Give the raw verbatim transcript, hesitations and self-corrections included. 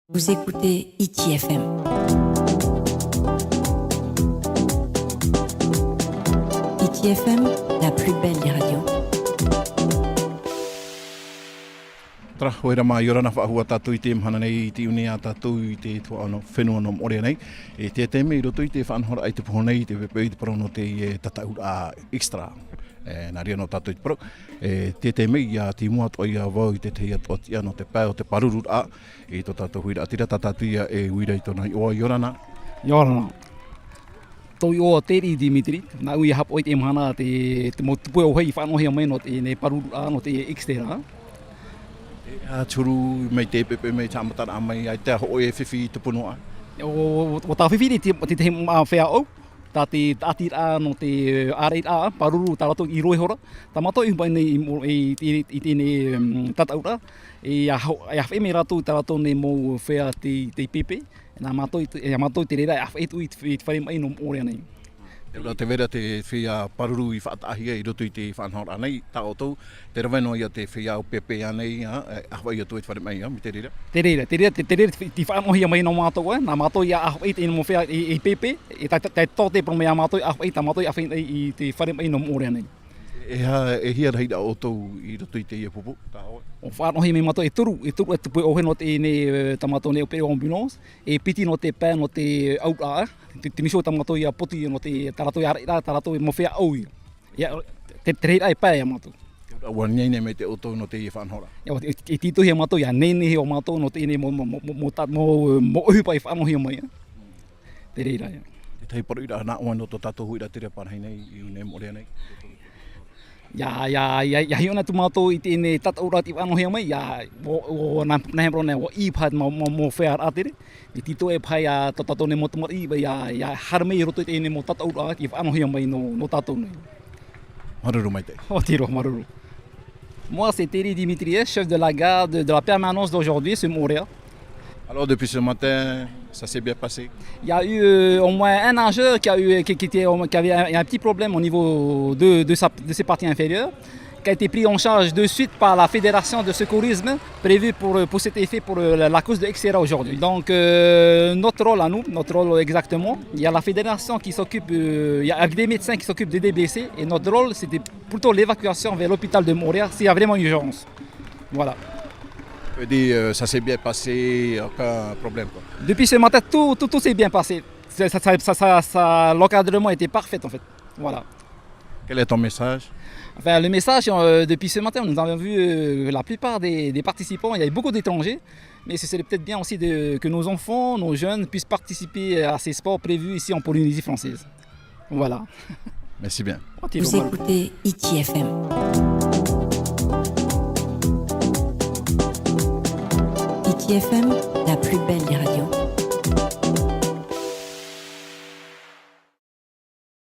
Vous écoutez Hiti F M. Hiti F M, la plus belle des radios. Tara, ʻoia rā mā, ʻia ora na faʻahou tātou i teie mahana nei, i te ʻiʻo nei ia tātou i te tuhaʻa nō fenua nō Moʻorea nei. E te taime i roto i te faʻanahoraʻa i te poʻipoʻi nei, te pepe i te parau nō te, e, tataʻuraʻa extra. E, nā reira nō tātou i te parau. E, te taime ia, tei mua atoʻa ia vau i te tahi atoʻa tiʻa nō te pae o te pārururaʻa, i tō tātou huiraʻatira, tā tātou ia e uira i tōna iʻoa, ʻia ora na. ʻIa ora na. Tōʻu iʻoa Teri Dimitri, nāʻu ia haʻapaʻo i teie mahana te, te mau tupu ʻōhie i faʻanahohia mai nō teie pārururaʻa, nō te extra. E, ā, te huru mai te pepe mai, te haʻamataraʻa mai, ʻaita hoʻi e fifi i te tupu noa. ʻO, ʻo, ʻo tā fifi i te, te, te, mā, feiā ʻou. Tā te, tāʻatiraʻa nō te, ā, ʻāreiraʻa, pāruru tā rātou i rohe hora. Tā mātou i ʻō mai nei i mo-, i, i, i teie, mm, tataʻuraʻa. E ʻia ho-, ʻia haʻapaʻo mai rātou tā rātou nei mau feiā tei, tei pepe. Nā mātou i te, ʻia mātou te reira, ʻia haʻapaʻo atu i te, i te fare maʻi nō Moʻorea nei. Te reira, te vai ra te feiā pāruru i faʻataʻahia i roto i te faʻanahoraʻa nei, tā ʻoutou, te rave noa ia te feiā ʻo pepe ānei, ā, e, ʻia haʻapaʻo atu i te fare maʻi, ā, mai te reira. Te reira, te reira, te, te reira, te, te faʻanahohia mai nō mātou, ā, nā mātou ʻia haʻapaʻo i te mau feiā i, i pepe, e tā, tā, tā tō te parau mai ia mātou ʻia haʻapaʻo, tā mātou ʻia haʻapaʻo i te fare maʻi nō Moʻorea nei. E aha, e hia rahiraʻa ʻoutou i roto i teie pupu, tā ʻoe? ʻUa faʻanahohia mai mātou e toru, e toru e tupu ʻōhie nō teie nei, e, tā mātou nei opérateur ambulance, e piti nō te pae nō te auraʻa, te, te mission tā mātou ʻia poti nō te, tā rātou ʻāreiraʻa, tā rātou mau feiā ʻou ia. ʻIa, te, te reira e pae ia mātou. ʻUa nehenehe mai te ʻoutou nō teie faʻanahoraʻa. ʻIa, e, e, e tītauhia mātou, ʻia nehenehe ʻo mātou nō teie nei mau, mau, mau, mau, mau, mau, mau ʻohipa i faʻanahohia mai, ā. Te reira, ā. Te tahi parau ira nā ʻoe nō tō tātou huiraʻatira parahi nei, i ʻō nei Moʻorea nei. ʻIa, ʻia, ʻia, ʻia hiʻo na atu mātou i teie nei tataʻuraʻa i faʻanahohia mai, ʻia, ʻo, ʻo, nā, nā hea parau nei, ʻua ʻī paha mau, mau, mau feiā raʻatira. E tītau e paha ia tō tātou nei mau tamariʻi, ʻia, ʻia haere mai i roto i teie nei mau tataʻuraʻa i faʻanahohia mai nō, nō tātou nei. Māuruuru maitaʻi. ʻO, tīrā, māuruuru. Moi, c'est Thierry Dimitri, chef de la garde de la permanence d'aujourd'hui sur Montréal. Alors, depuis ce matin, ça s'est bien passé ? Il y a eu, euh, au moins un nageur qui a eu, qui, qui était, qui avait un, un petit problème au niveau de, de sa, de ses parties inférieures, qui a été pris en charge de suite par la fédération de secourisme prévue pour, euh, pour cet effet, pour, euh, la, la course de Xterra aujourd'hui. Donc, euh, notre rôle à nous, notre rôle exactement, il y a la fédération qui s'occupe, euh, il y a des médecins qui s'occupent des, des blessés, et notre rôle, c'était plutôt l'évacuation vers l'hôpital de Montréal s'il y a vraiment urgence. Voilà. Tu dis, euh, ça s'est bien passé, aucun problème, quoi. Depuis ce matin, tout, tout, tout s'est bien passé. Ça, ça, ça, ça, ça, ça, l'encadrement était parfait, en fait. Voilà. Quel est ton message ? Enfin, le message, euh, depuis ce matin, nous avons vu, euh, la plupart des, des participants, il y a eu beaucoup d'étrangers, mais ce serait peut-être bien aussi de, que nos enfants, nos jeunes puissent participer à ces sports prévus ici en Polynésie française. Voilà. Merci bien. Vous écoutez Hiti F M. Hiti F M,